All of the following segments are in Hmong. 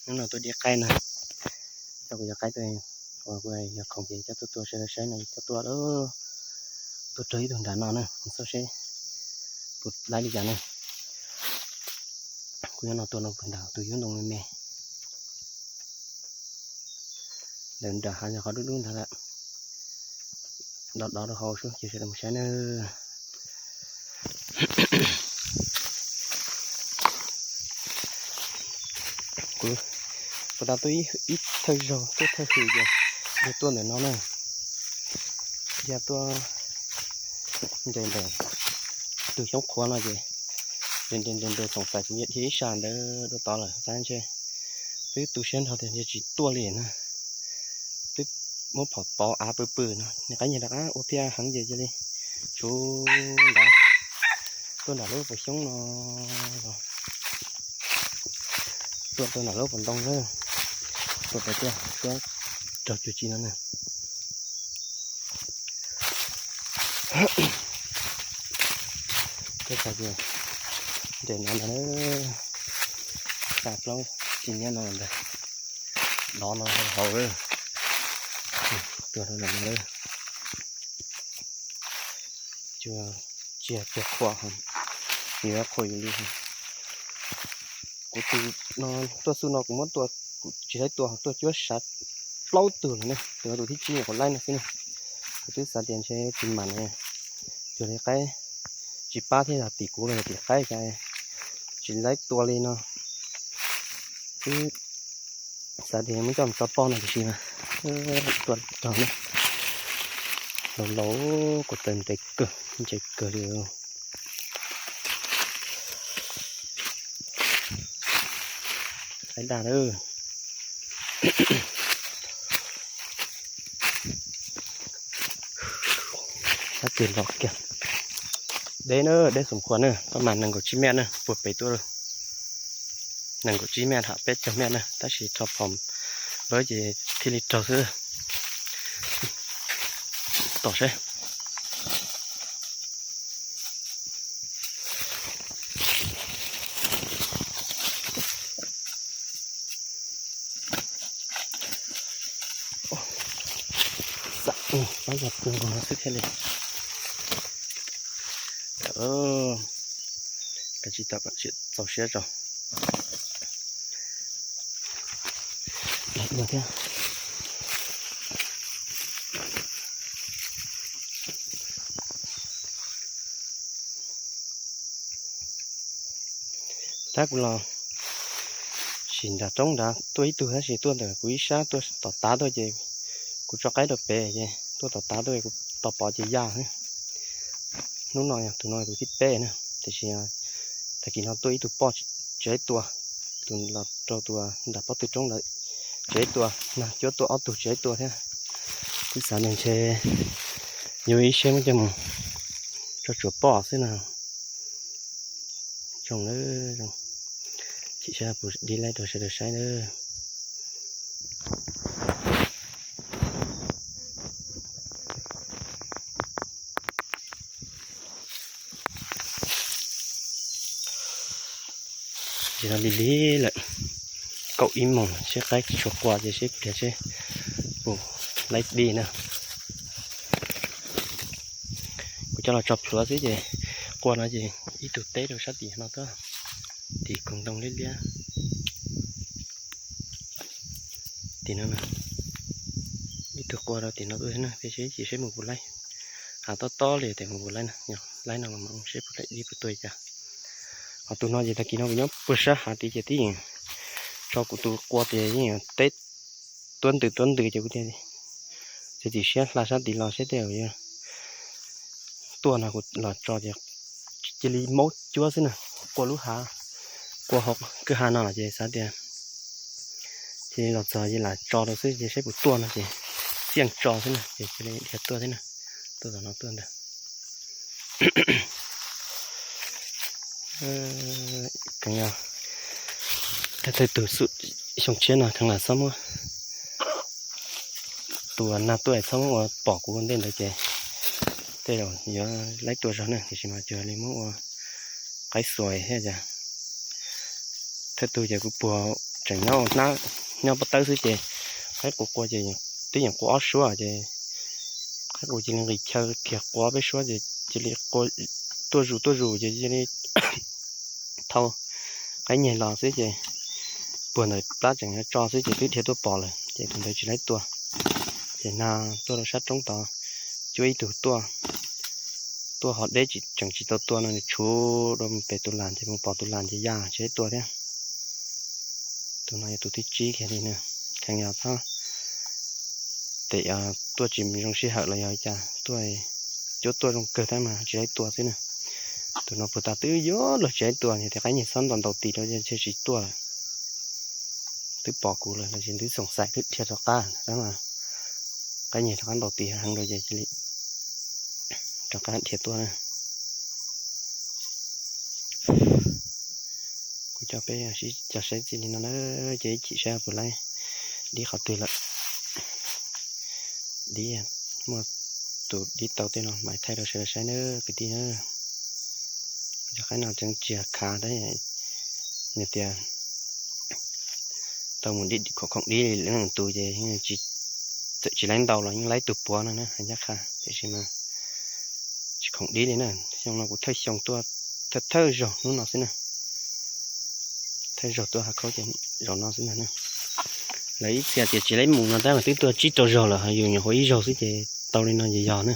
Hnub no tuaj dib qaib na, coj kuv cov qaib tuaj, uas kuv yog khoom ces coj tuaj tua sawv daws saib no, coj tuaj, tuaj rau ib tug nram no na, xauj seb puas laib li cas na. Kuv nyob no tua no puag nram tus yub ntoo me me ntawm nram hav, yog qhov dub dub ntawd lawm. Dov dov rau hauv xwb ces sawv daws mus saib na. Kuv, kuv tas tuaj ib thawj zaug tuaj thawj hwm ces yog tuaj ntawm no na, yog tuaj nres ntawm tus xyoob qhuav no ces nres nres nres nres xoom xais kuv dhia ib sab ntawd dua tod lawm tab ntshe twb tu siab nrho tias ntshe tsis tuaj li na. Twb muab phom tov av pw pw no, niag qaib nyiag rov qab ua phiaj heev ces cia li tsuv nrad tuaj nram lub pas xyoob no los, tuaj rau nram lub pas ntoo na, tuaj pem tiaj suab raug cuag tsi no na. Tej xav tias nres no ntag, xya plaub tsis nyiab no ntag, dov no hauv hauv, tuaj rau ntawm no, tsis yog qhuas, yuav qhuas yus li. Kuv tus no tuaj xub no kuv muab tua, kuv tsis laib tua, tuaj cuab sav plaub tug lawm ne, tus no tus thib tsib nyuam qhuav laib no xwb ne. Kuv twb xav tias ntshe tsis mam no, cuag li qaib tsis pab thiab yog tim kuv los yog tim qaib cas tsis laib tua li no. Twb xav tias muab coj mus tso poj no tiam sis mas tua raug ne, laus laus kuv taws ntev kawg, ntse kawg li. Qaib daj lawm. Ab, tes los kiag. Deb na, deb xoom qhuas na, koj mas nees nkaum tsib mev na, puag pem tuaj nees nkaum tsib mev tham peb caug mev na, tab sis rho phom npawb ces thiaj li raug xwb. Tom saib. Xav pab yog pw nkaus no xwb thiaj li. Kav tsij tau kom txaus siab tso. Lawv dua thiab. Tab kuv los sim nram roob nrad tuaj ib tug tab sis tuaj ntawm kuv ib sab tuaj tom tav tuaj ces kuv tso qaib rau pem ces tuaj tom tav tuaj kuv tos pom ces ya. Hnub no yog tus no tus thib peb na, tiam sis tag kis no tuaj ib tug poj tsis laib tua, tus los rau tus nram pob tw roob lawm tsis laib tua, nag cuab tuaj ob tug tsis laib tua thiab. Twb xav tias ntshe yuav ib siab muab coj mus tso tsuav poj xwb no. Zoo lawm, chim siab puas dib laib rau sawv daws saib nawb. Ces no lig lig lawm, kaum ib moos seb qaib tsis tshua qua ces seb pliag seb puas laib dib na. Kuv coj los tso plhuav xwb ces qua no ces ib tug teb rau sab tim no tuaj, tim koog ntoo liab liab. Tim no na, ib tug qua rau tim no tuaj na, peb seb ib chim seb mus puas laib. Hav tob tob li tes mus puas laib na, yog laib no los mas seb puas laib dib puas tuaj li cas. Ho tus no ces tag kis no kuv nyob puag sab hav tid ces twb yeej tso kuv tus qua tias yeej teb tuab ntws tuab ntws ces kuv thiaj txiav txim siab hla sab tid los seb tej zaum yuav tuaj no kuv los tso ces cia li maub cuab xwb na, qua lub hav, qua hauv kwj ha no ces xav tias cia li los txog ces lam tso rau xwb ces seb puas tuaj no ces txiaj tso xwb na ces cia li dhia tuaj xwb na, tuaj tom no tuaj ntag. Kheev yog thawj thawj tug xub xyoo tshiab no kheev lam txhob muab tus nag tuaj txhob muab ua pom kuv ua ntej ntawd ces tej zaum yuav laib tua zog na, tiam sis mas cuag li muab ua qaib xuas thiab cas. Thawj tug ces kuv puag tseem nyob hnab, nyob pob tawb xwb ces qaib qus qua ces twb yeem qua ob suab ces qaib qus cia li nqis chaw kiag qua peb suab ces cia li tuaj zus tuaj zus ces cia li thau qaib nyeg los xwb ces puag ntawm plab tseem tso xwb ces twb dhia tuaj pom lawm ces tus ntawd tsis laib tua. Ces nag tuaj rau sab roob tod, cuab ib tug tuaj, tuaj ho deb tseem tsis tau tua no nws tshuv rau pem tus las ces mus pom tus las ces ya tsis laib tua thiab. Tus no yog tus thib tsib kiag li na. Kheev yog txhob, tes tuaj tsis zoo sij hawm los yog cas tuaj, cuab tuaj zoo kawg tab mas tsis laib tua xwb na. Tus no puag ta twb yuav luag tsis laib tua, yog tias qaib nyeg txhob ntaus ntaus tis rau ntshe tsis tuaj lawm. Twb pom kuv lawm los sis twb xoom xaim twb dhia rov qab, qaib nyeg rov qab ntaus tis heev rau ces cia li rov qab dhia tuaj na. Kuv coj peb sib cog saib txij li no na, ces ib chim saib puas laib dib qhov twg lawm. Dib, muaj tus dib tau tej no mam thaij rau sawv daws saib na kwv tij na. Cov qaib no tseem tsis khav tab, nws tias tau mus dib khoom khoom dib li leej tus ces txawm tsis laib ntaus los yeej laib tus puav no na, hais ncaj qha tiam sis mas tsis khoom dib li na. Xyoo no kuv thawj xyoo tuaj, thawj thawj zaug hnub no xwb na. Thawj zaug tuaj hav khaub ces zaum no xwb ntag na. Lawv ib txhia tias tsis laib mus no tab mas twb tuaj tsib rau zaug lawm, ho yus nyuam qhuav ib zaug xwb ces tau li no ces yog na.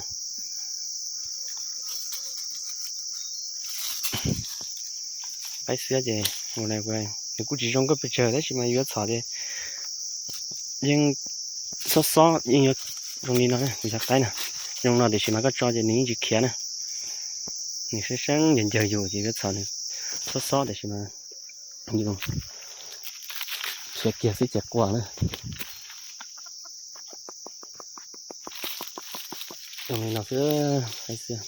Qaib xiab ces nws kuj tsis zoo nkauj pes tsawg tab sis mas yuav txhom ces yeej xob xob yeej yuav zoo li no na. Kuv cov qaib no zoo no tiam sis mas koj tso ces nws yeej tsis khiav na. Nws seeb seeb ncaws ncaws yus ces yuav txhom nws xob xob tiam sis mas yus khiav kiag xwb ces quaj na. Zoo li no xwb, qaib xiab.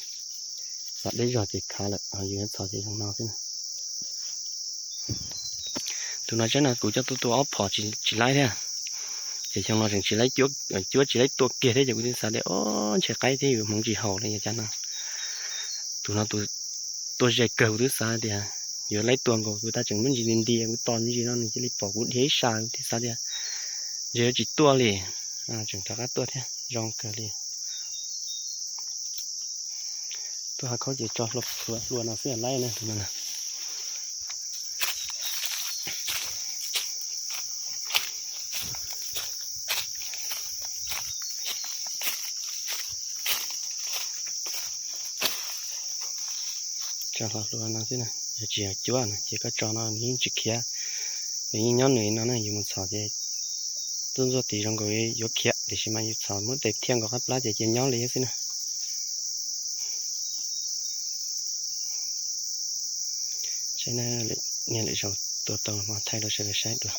Txhom deb zog ces khav lawm, ho yus txhom ces zoo no xwb. Tus no tseeb no kuv coj tuaj tua ob phom tsis laib thiab, ces xyoo no tseem tsis laib, cuab tsis laib tua kiag thiab ces kuv twb xav tias o, ntshe qaib thiab yus hmoov tsis haum li cas no. Tus no tus tua ze kawg kuv twb xav tias yuav laib tua nkaus, kuv tab tseem muab ntsis nti nti kuv tos ntsis no nws cia li pom kuv dhia ib sab, kuv twb xav tias ntshe yuav tsis tuaj li. Tseem rov qab tuaj thiab, zoo kawg li. Tuaj hav khaub ces tso hlua no xwb laib na tus no. Tso hlua no xwb na, yog tsis yog cuab no ces koj tso no nws yeej tsis khiav. Nws yeej nyob nws no na, yus mus txhom ces tuaj ntxuaj tis zoo nkaus yuav khiav tiam sis mas yus txhom muab tes thiaj nkaus qab plab ces cia nyob li xwb na. Saib na, niag lwm zaus tua tau los thaij rau sawv daws saib dua.